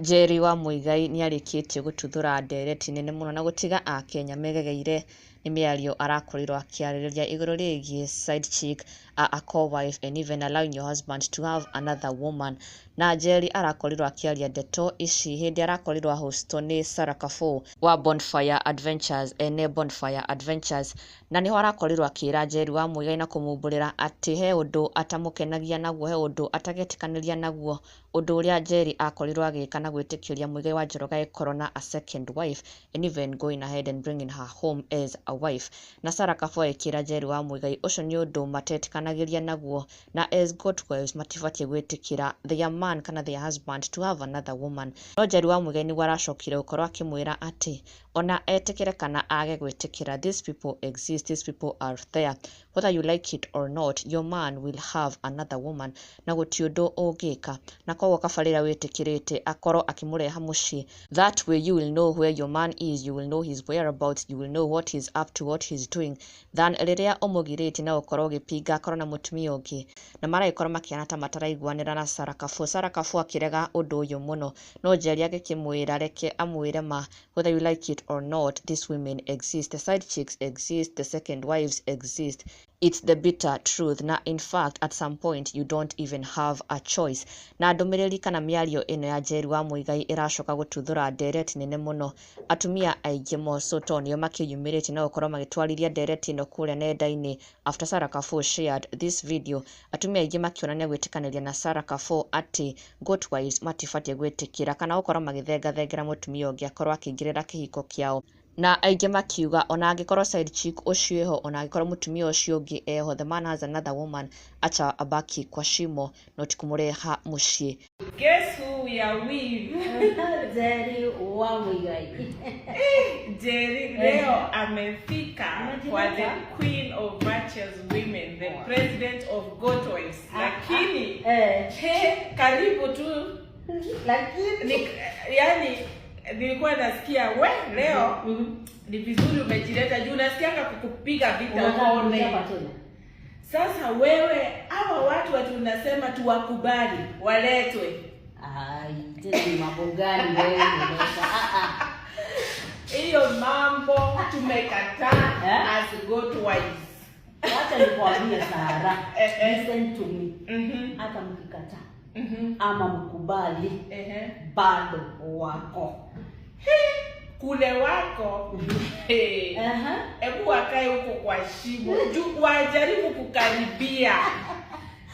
Njeri wa Muigai nĩarĩkĩtie gũtuthũra ndereti nene mũno na gũtiga akenya megegeire nĩ mĩario arakorirwo akĩarĩrĩria igũrũ rĩgiĩ side chick, a co-wife and even allowing your husband to have another woman. Na Njeri arakorirwo akĩaria ndeto ici hĩndĩ arakorirwo ahostwo nĩ Sarah Kafo wa Bonfire Adventures, ene Bonfire Adventures, na nĩho arakorirwo akĩra Njeri wa Muigai na kũmumbũrĩra atĩ he ũndũ atamũkenagia naguo, he ũndũ atagetĩkanĩria naguo, ũndũ ũrĩa Njeri akorirwo agĩka na gwĩtĩkĩria Muigai wa Njoroge agĩkorwo na a second wife and even going ahead and bringing her home as a wife. Na Sarah Kafo agĩkĩra Njeri wa Muigai ũcio nĩ ũndũ matetĩkanagĩria naguo na as goat wives matibatiĩ gwĩtĩkĩra their man kana their husband to have another woman. No Njeri wa Muigai nĩguo aracokire gũkorwo akĩmwĩra atĩ ona etĩkĩre kana age gwĩtĩkĩra, these people exist, these people are there, whether you like it or not, your man will have another woman na gũtirĩ ũndũ ũngĩka, na koguo kaba rĩrĩa wĩtĩkĩrĩte akorwo akĩmũreha mũciĩ. That way you will know where your man is, you will know his whereabouts, you will know what he's up to, what he's doing, than rĩrĩa ũmũgirĩtie na gũkorwo ũgĩpinga akorwo na mũtumia ũngĩ na maragĩkorwo makĩhana ta mataraiguanĩra na Sarah Kafo. Sarah Kafo akĩrega ũndũ ũyũ mũno, no Njeri agĩkĩmwĩra reke amwĩre ma, whether you like it or not, these women exist, the side chicks exist, the second wives exist. It's the bitter truth, na in fact at some point you don't even have a choice. Na ndũmĩrĩri kana mĩario ĩno ya Njeri wa Muigai ĩracoka gũtuthũra ndereti nene mũno, atumia aingĩ moco to nĩo makĩyumĩrĩtie na gũkorwo magĩtwarithia ndereti ĩno kũrĩa nenda-inĩ after Sarah Kafo shared this video. Atumia aingĩ makĩonania gwĩtĩkanĩria na Sarah Kafo atĩ goat wives matibatiĩ gwĩtĩkĩra kana gũkorwo magĩthengathengera mũtumia ũngĩ akorwo akĩingĩrĩra kĩhiko kĩao, na aingĩ makiuga ona angĩkorwo side chick ũcio eho, ona angĩkorwo mũtumia ũcio ũngĩ eho, the man has another woman, acha abaki kwa shimo, not kumureha mũciĩ. Guess who we are with? Njeri wa Muigai. Jerry leo amefika kwa the Amejileta. Queen of Virtuous Women, the president of Goat Wives. Lakini he, karibu tu Lakini ni, yani nilikuwa nasikia we leo ni vizuri umejileta juu nasikianga kukupiga vita Unataka uone. kunichapa tena. Sasa wewe hawa watu unasema tuwakubali waletwe. Ai, tena ni mambo gani wewe umeleta? Ah, ah. Hiyo mambo tumekataa Eh? as goat wives. Wacha nikwambie, Sara. Eh, eh. Listen to me. Hata mkikataa ama mkubali, bado wako. Kule wako, hey. Hebu wakae huko kwa shimo juu wajaribu kukaribia.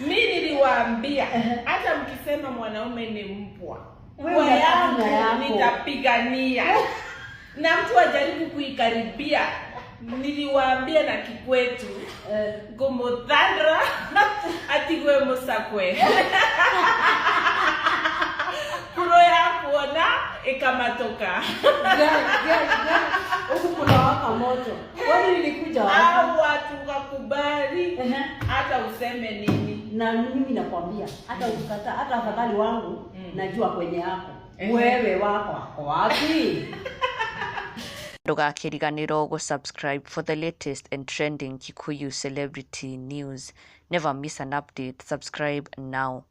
Mi niliwaambia hata mkisema mwanaume ni mbwa, Wewe kwa unataka yangu yako. nitapigania na mtu ajaribu kuikaribia. Niliwaambia na kikwetu ngũmũthandũra atigwe mũcakwe kuro ya kuona ĩkamatoka. Huku kunawaka moto. Kwani nilikuja wapi? Au watu wakubali hata useme nini. Na mimi nakwambia hata ukikataa, hata afadhali wangu najua kwenye yako. Wewe wako ako wapi? Ndũgakĩriganĩrwo gũ-subscribe for the latest and trending Kikuyu celebrity news. Never miss an update. Subscribe now.